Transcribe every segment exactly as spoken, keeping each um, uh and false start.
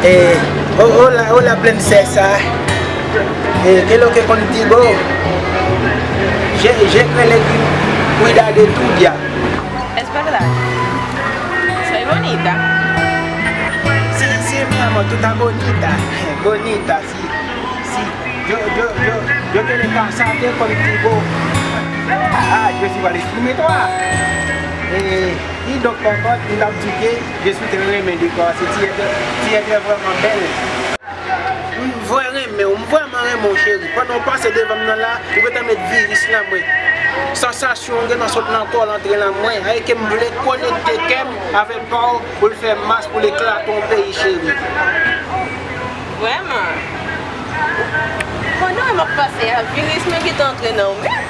Eh, o- hola, hola, princesa. Eh, ¿qué es lo que contigo? Je, je creo que cuida de tuya. Es verdad. Soy bonita. Sí, sí, mi amor, tú estás bonita. Bonita, sí. Sí. Yo, yo, yo, yo quiero casarte contigo. Ah, yo sí, vale, sí, me toca. Eh, y doctor, y la chique. Je suis très renmen de kò a, se ti èt, ti èt vrèman bèl. M vre renmen w, m vrèman renmen w, cheri. Pandan w pase devan m nan la, ou gentan met viris nan mwen. Sansasyon w gentan sot nan kò l antre nan mwen. Ayè ke m vle konekte kè m avèk pa w pou l fè mas, pou l eklate yon peyi, cheri. Vrèman. Pandan m ap pase a, viris mwen gentan antre nan w menm.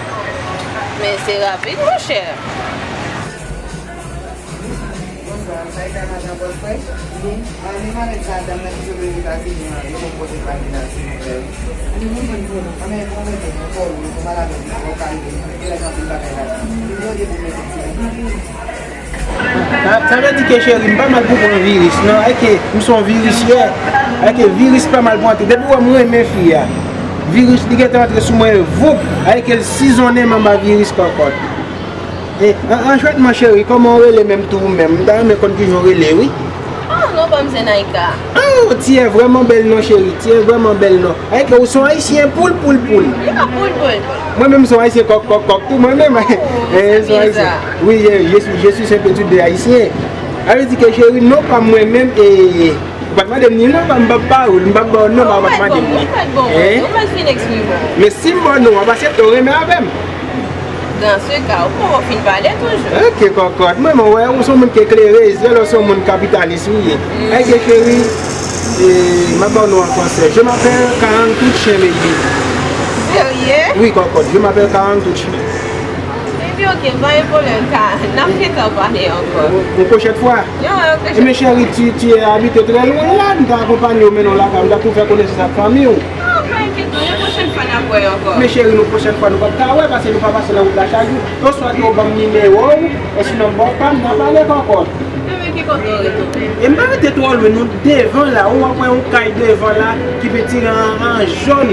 Men se rapid, monchè. Bonswa, sa e kay madan Bòs Frèch? Wi. Ah, men malèt sa, dam nan ki sot Ozetazini an, li fè m poze pa li la, silvouplè. Wi, mwen konn pwoblèm. Anben, bon, mete, mwen fè w, mwen malad, mwen ka rive, mwen gen anpil bagay la. Li mande pou mete ti bagay. Sa, sa vle di ke cheri, m pa mal pou pran viris, non. Ayè ke m se yon virisyè. Ayè ke viris pa mal pou antre. Depi w wè m renmen fi a, viris li gentan antre sou mwen, voup. Ayè ke l sizonnen m anba viris kòkòt. E, an, anjwètman, cheri, kòman w rele menm tou ou menm? M ta renmen konn kijan w rele, wi. Oh, non, pa m se Naïka. Oh, ti è vrèman bèl non, cheri. Ti è vrèman bèl non. Ayè ke ou se yon ayisyen poul, poul, poul. Li pa poul, poul. Mwen menm se yon ayisyen kòk, kòk, kòk tou, mwen menm. Oh, eh, se yon ayisyen. Wi, je, je suis, je suis un petit de ayisyen. Sa vle di ke cheri, non pa mwen menm, e, ou pa t mande m ni non pa m, m p ap ba ou l, m p ap ba ou non pa w pa t mande m li. Ou mèt bon, ou mèt bon, ou mèt bon, ou mèt fin eksprime w. Men si m ba w non, w ap aksepte w renmen avè m. Dans ce cas, ou poko fin pale toujou. Ok, kòkòt. Mwen, mwen wè, ou se yon moun ki eklere, se lè w se yon moun kapitalis ou ye. Ayè ke cheri, e, m ap ba w non an fransè. Je m'appelle Karantuche, baby. Serye? Wi, kòkòt. Je m'appelle Karantuche. Epi, ok, pa gen pwoblèm, ka, n ap gentan pale ankò. Yon pwochèn fwa? Yon, yon pwochèn fwa. Ebyen, cheri, tu, tu es habité très loin là, m ta akonpanye w mennen w lakay, m ta tou fè konesans ak fanmi w. Ah, pa enkyete w, yon pwochèn fwa n ap wè ankò. Men cheri, yon pwochèn fwa, nou p ap ka wè, paske nou pa pase nan wout la chak jou. Oswa ke w ban m nimewo w, osnon ban w pa m, n a pale ankò. Ebyen, ki kote w rete? E m pa rete twò lwen, non, devan la, ou ap wè yon kay devan la ki pentire an, an jòn.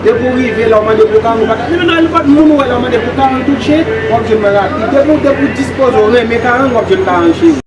Depi w rive la, w mande pou Karan, ou pa ka. Menm nan nenpòt moun ou wè la, w mande pou Karan Touche, w ap jwenn mwen rapid. Depi w, depi w dispoze, w renmen Karan, w ap jwenn Karan, cheri.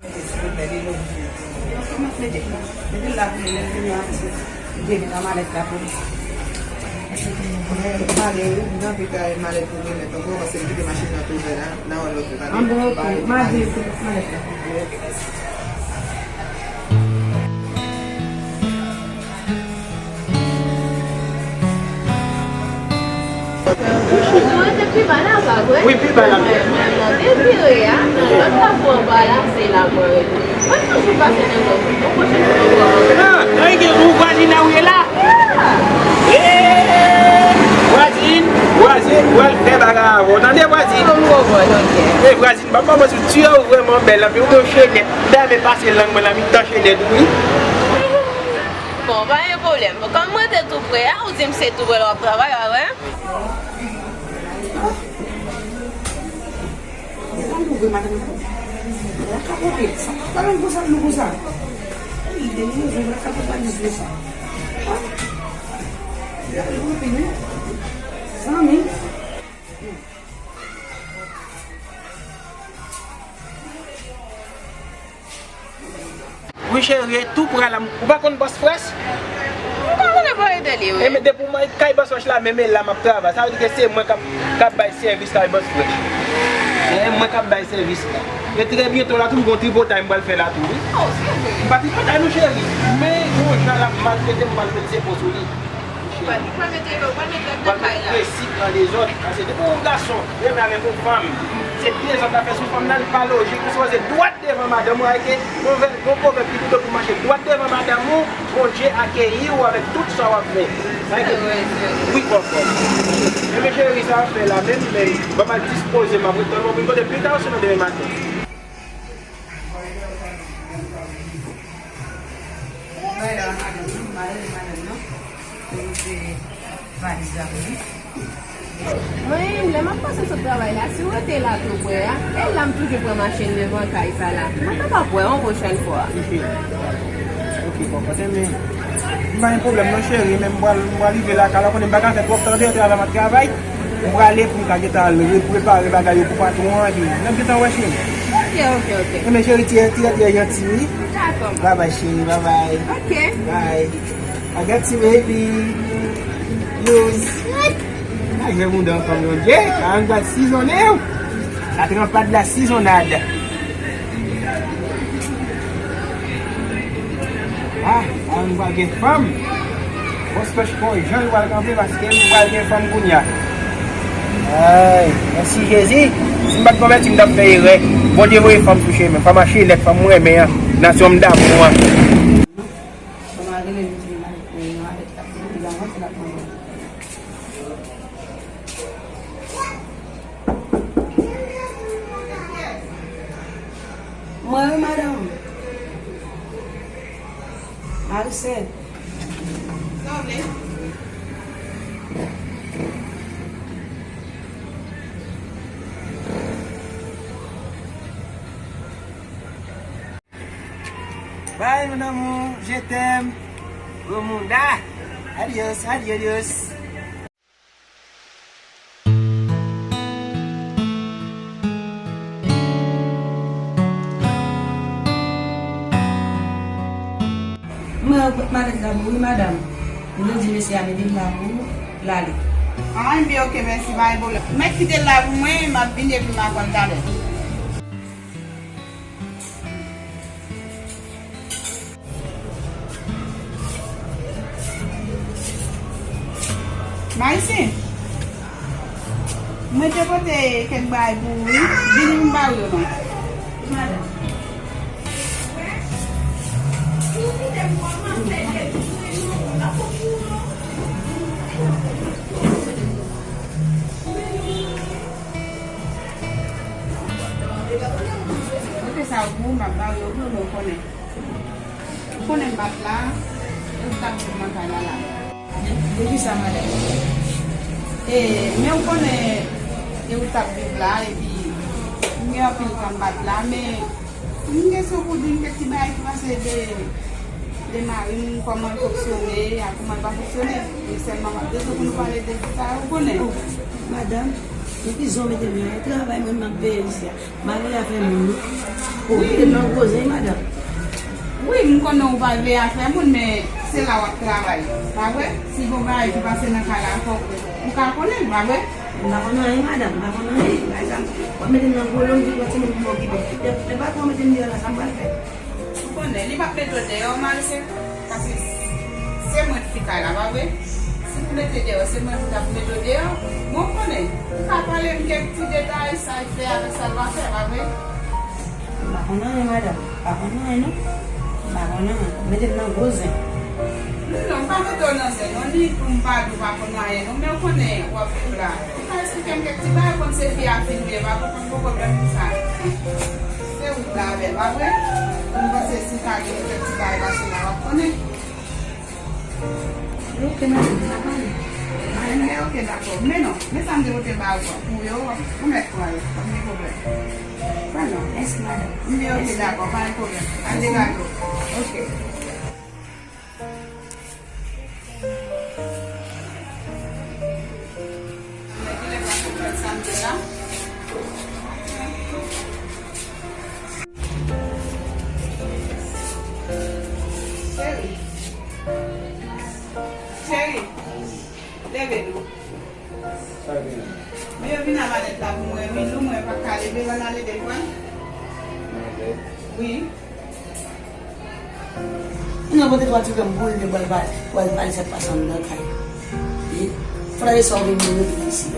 Wi, pi ba la. Mwen, mwen, mwen te vire a, nan lòt kafou anba la, se la mwen rete. Mwen toujou pase nan kafou. Yon pwochèn fwa ankò. Ah, nan gen yon vwazin nan wi la? Yeah! Hey! Vwazin, vwazin, pral fè bagay avè w. Tande, vwazin? Oh, m konprann, ok. Hey, vwazin, papa, mwen sou ti, ou vrèman bèl, anpi ou gen chenèt. M ta renmen pase lang mwen nan mitan chenèt, wi. Bon, pa gen pwoblèm. Kòm mwen te tou prè a, ou di m se tou prè la w ap travay, pa vre? Deja m ouvri maten nan kou. Mwen kapote. Sa pa menm konsa nou konsa. Ey, de nou ouvri mwen kapote pa dis de sa. Ah. Deja m ouvri wi. Zanmi. Wi cheri, e tou prè la. Ou pa konn Bòs Frèch? M pa konnen pale de li, wi. Enben, depi w mwen kay Bòs Frèch la, menm e la m ap travay. Sa vle di ke se mwen k ap, k ap bay sèvis kay Bòs Frèch. E mwen k ap bay sèvis la. E trè byento la tou, m gon tripotay m pral fè la tou, wi. Oh, se vre? M pa tripotay non, cheri. Men, gon jan l ap maltrete m, m pral met sepo sou li. Ou pral, ou pral mete, ou pral mete lòt nan kay la. Prensip nan dezòd, paske depi yon gason renmen avèk yon fanm, se dezòd l ap fè sou fanm nan, li pa lojik, li sipoze dwat devan madanm ou, ayè ke gon vè-, gon pwovèb ki di w pou mache dwat devan madanm ou, Bondye akeyi w avèk tout sa w ap fè. Ayè ke, wi, kòkò. Ebyen, cheri, sa w ap fè la, menm, menm, ban m al dispoze, m ap ret tann ou vin kote pita, osinon demen maten. Bay la madanm nan, m pa rele madanm nan. Pou l se valiz la pou li. Mwen, lè m ap pase sot travay la, si w rete la tou prè a, e la m toujou pran machin devan kay sa la. Mwen kapab wè w yon pwochèn fwa. Ok. Ok, Paske men, m pa gen pwoblèm non, cheri, men m pral, m pral rive lakay la, konnen m pa ka fè twòp tan de travay, m ap travay. M prale pou m ka gentan al reprepare bagay yo pou patwon an, epi n ap gentan wè, cheri. Ok, ok, ok. Enben, cheri, ti, ti, ti, janti, wi. Dakò. Bye bye, cheri, bye bye. Ok. Bye. I got you, baby. Yours. Ay, jwe mouda fanm yo. Yeah, I'm gonna season you. La trempade, la seasonade. Ah, la nou pral gen fanm. Bòs Pèch Kò, jan l pral kanpe, paske nou pral gen fanm kounye a. Ay, mèsi Jezi. Si m pa t konvèti, m t ap fè erè. Bondye voye fanm sou chemen. Fanm a chelèt, fanm mwen renmen an. Nasyon m damou an. Kòman rele li di m nan avèk sa. Li avanse l ap mande. Mwen wi, madanm. Marisèl. Sa w vle? Bye, mon amour, je t'aime. Gwo mouda. Adios, adios. Mwen, malèt la pou ou wi, madanm. Mwen di mesye a mete m la pou ou, l ale. Anyen, byen, ok, mèsi, pa gen pwoblèm. Mèt kite l la pou mwen, m ap vini epi m ap pran l talè. Marisyen, mwen te pote kèk bagay pou ou wi. Vini m ba ou yo non. Madanm. Mete sa pou ou, m ap ba ou yo pou ou konnen. Ou konnen m pa t la, e ou t ap viv nan kay la la. De, de kisa, madanm? E, men ou konnen, e ou t ap viv la, epi m gen anpil tan m pa t la, men m gen sou pou di m kèk ti bagay ki pase de, de mari m, kòman l fonksyone, ak kòman l pa fonksyone. Men sèlman m ap bezwen pou nou pale de sa, ou konnen. Madanm, depi jan w mete m nan travay, mwen m ap veye isi a. M a veye afè moun, non. Ou kite m nan gwo zen, madanm. Wi, m konnen ou pa veye afè moun, men se la w ap travay. Pa vre? Si gon bagay ki pase nan kay la, fòk ou ka konnen l, pa vre? M pa konn anyen, madanm, m pa konn anyen. Bagay sa, w ap mete m nan gwo lonbrit, yon timoun pou m okipe. Lè, lè patwon mete m deyò la, sa m pral fè? Ou konnen, li p ap mete w deyò, Marisyen, paske se mwen ki fi kay la, pa vre? Si l mete deyò, se mwen ki t ap mete w deyò. Bon, ou konnen, ou ka pale m kèk ti detay, sa l fè avèk sa l pa fè, pa vre? M pa konn anyen, madanm. M pa konn anyen, non. M pa konn anyen. Mete m nan gwo zen. Non, m pa mete w nan zen, non, ni pou m pa di w pa konn anyen, non, men ou konnen, w ap viv la. Ou ka eksplike m kèk ti bagay, konn se fi a fin ou ye, pa konn pwoblèm pou sa. Se ou k la avè l, pa vre? M panse si ta gen kèk ti bagay pase la, w ap konnen. Ok, madanm, n a pale. Anyen, ok, dakò. Men non, men sa m te pote ba ou, pou yo, ou mèt pran yo, pa gen pwoblèm. Pran non. Mèsi, madanm. M di ok, dakò, pa gen pwoblèm. Al degaje w. Ok. Cheri. Cheri. Leve non. Sa gen? Men yo vin a malèt la pou mwen, wi, Lou, mwen pa ka leve, l ann ale devan. Malèt? Wi. Mwen nan pote twa ti frè m pou l, pou l pral, pou l pale sa k pase anndan kay. Wi. Fò l ale sa w vin mwen rete isi.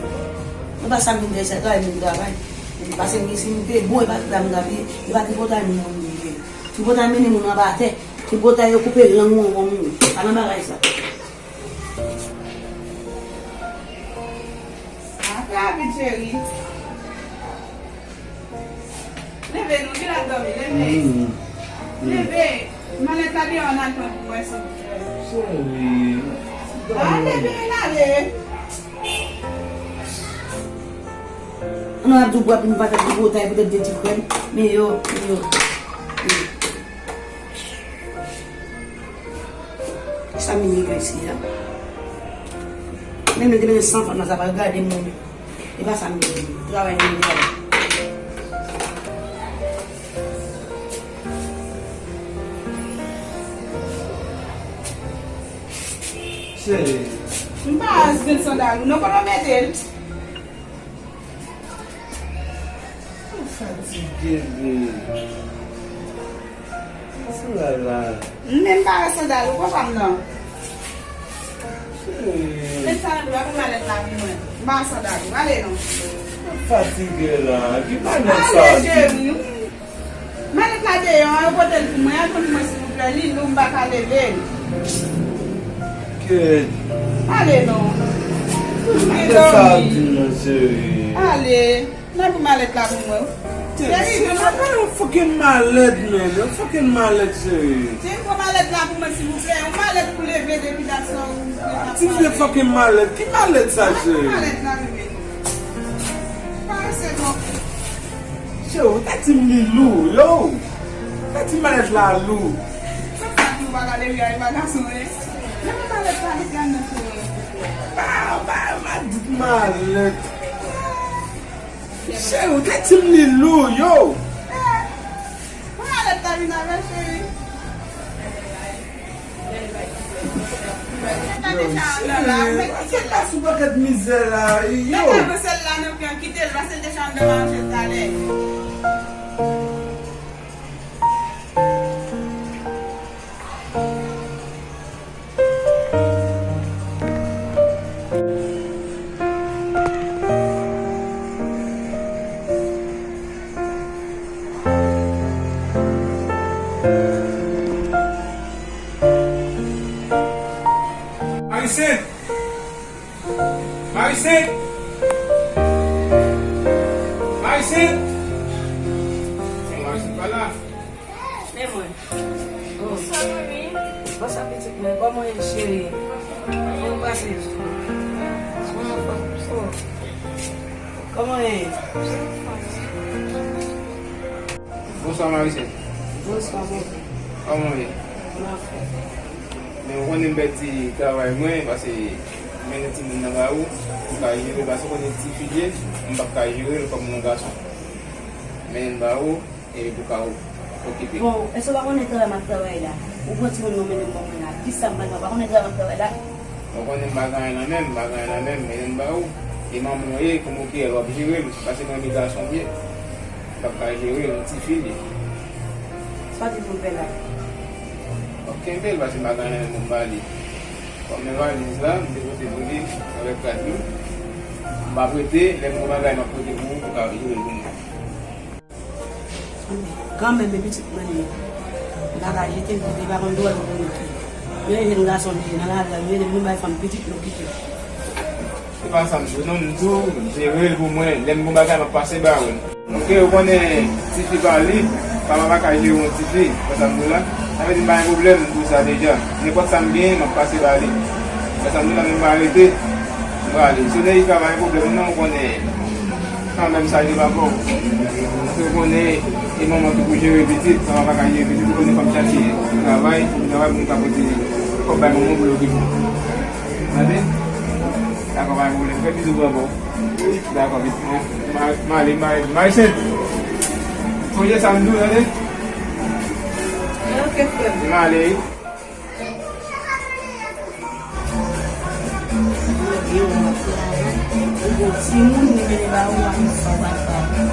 Mwen pa sa m vin fè, se travay m vin travay. Paske m, si m te bon, e pa tout la m t ap ye, e pa tripotay moun mwen vin ye. Tripotay mennen moun anba atè, tripotay yo koupe lang moun, moun mouri. Pa nan bagay sa. Afe rapid, cheri. Leve non, ki l ap dòmi, leve. Mm. Mm. Leve. Malèt la deyò, n al pran pou mwen, silvouplè. Cheri. A, leve, n ale. An nou ap di w pou nou pa fè tripotay poutèt de ti frè m. Men yo, men yo. Men yo. Sa m ye isi a. Menm lè te mennen san frank nan sa pa gade moun. E pa sa m ye. Travay mwen travay. Cheri. M pa jwenn sandal ou non, kote w mete l? M fatige, babe. Sandal la. M menm pa wè sandal ou, papa m nan. Cheri. Met sa nan dwa pou malèt la pou mwen. M pa wè sandal ou, ale non. M fatige la. Ki malèt sa? Ale, cheri. Malèt la deyò an, yo pote l pou mwen, al pran pou mwen silvouplè, li lou, m pa ka leve l. Kèt. Ale non. Kèt sa ap di non, cheri. Ale. Nan pou malèt la pou mwen. Cheri, se pa yon fucking malèt, man. Yon fucking malèt, cheri. Cheri, pran malèt la pou mwen, silvouplè. Yon malèt pou leve depi dat sa ou. Ti vye fucking malèt. Ki malèt sa, cheri? Malèt la, bebe. Parese non. Cheri, ou te di m li lou, yo. Ou te di malèt la lou. Sa sa di ou pa ka leve a, e pa gason, e? Leve malèt la, li pran nan cheri. Ba, ba, ba, di malèt. Cheri, ou te di m li lou, yo. Pou malèt la vin avè cheri. Yo, cheri, se pa sou pakèt mizè la, yo. Mete sèl la nan pye an, kite l, pase l deja anndan manje talè. Marisent! Marisent! Marisent! Bon, Marisent pa la. Men mwen. Oh. Bonswa, manmi. Bonswa, pitit mwen. Kòman w ye, cheri? Kòman w pase? Mwen anfòm. Oh. Kòman w ye? Bonswa, Marisèt. Bonswa, bonswa. Kòman w ye? Mwen anfòm. Men ou konnen m pèdi travay mwen, paske m mennen timoun nan ba ou, m pa ka jere, paske ou konnen ti fi l ye, m p ap ka jere l kòm yon gason. Mennen l ba ou. E pou ka okipe. Bon, èske w pa konnen travay m ap travay la? Ou pran timoun nan w mennen m ban mwen la. Kisa m pral fè? W pa konnen travay m ap travay la? Ou konnen m pa gen anyen nan men m, m pa gen anyen nan men m, mennen m ba ou. E manman w ye, kòm ou ki wè l, w ap jere l, paske mwen menm gason m ye. M p ap ka jere l, yon ti fi l ye. Sa w di pou m fè la? W ap kenbe l, paske m pa gen anyen nan men m pou m ba li. Kòm men valiz la, m te pote pou li, avèk kad li. M p ap rete, lè m gen bagay m ap pote pou ou, pou w ka jere l pou mwen. Kanmenm, e pitit mwen li ye. M pa ka jete l, li pa konn dwòl pou nou ki. Yon jèn gason li ye, nan lavi a, li rele m, nou bay fanm pitit, nou kite l. Se pa sa m di w non, m di w, jere l pou mwen, lè m gon bagay, m ap pase ba ou l. Oke, ou konnen, tifi pa lib, papa pa ka jere yon tifi, wè sa m di w la? Sa vle di m pa gen pwoblèm, m di w sa deja. Nenpòt sa m genyen, m ap pase ba li. Wè sa m di w la, men m pa rete, m prale. Soleil pa gen pwoblèm non, ou konnen. Kanmenm sa li pa bon. Paske ou konnen, e manman ki pou jere pitit, manman pa ka jere pitit, ou konnen fò m chache travay, travay pou m ka pote kòb bay manman pou l okipe. Tande? Dakò, pa gen pwoblèm. Fè bizou pou manman. Dakò, pitit. M ale, m ale, m ale, Sent. Sonje sa m di w, tande? Ok, frè m. M ale, wi. Bondye, ou ap travay. Ou gon timoun, ou mennen ba ou a, sa w pral fè.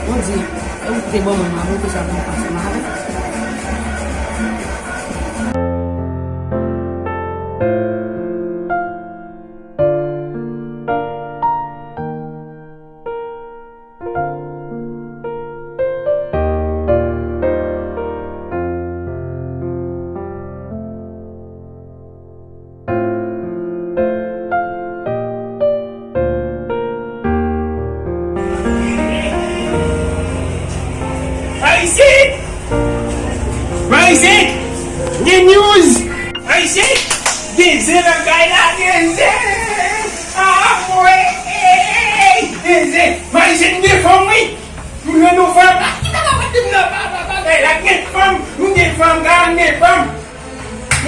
Bondye, e ou ki te ban mwen, mwen, pou sa pou m pase mal. Ayisyen! Ayisyen! Gen news! Ayisyen! Gen zen lakay la, gen zen! Amwey! Gen zen! Ayisyen, gen fanm, wi! M jwenn yon fanm la, ki ta ka mande m nan pa, pa, pa, bagay la, gen fanm, m gen fanm, ka gen fanm. M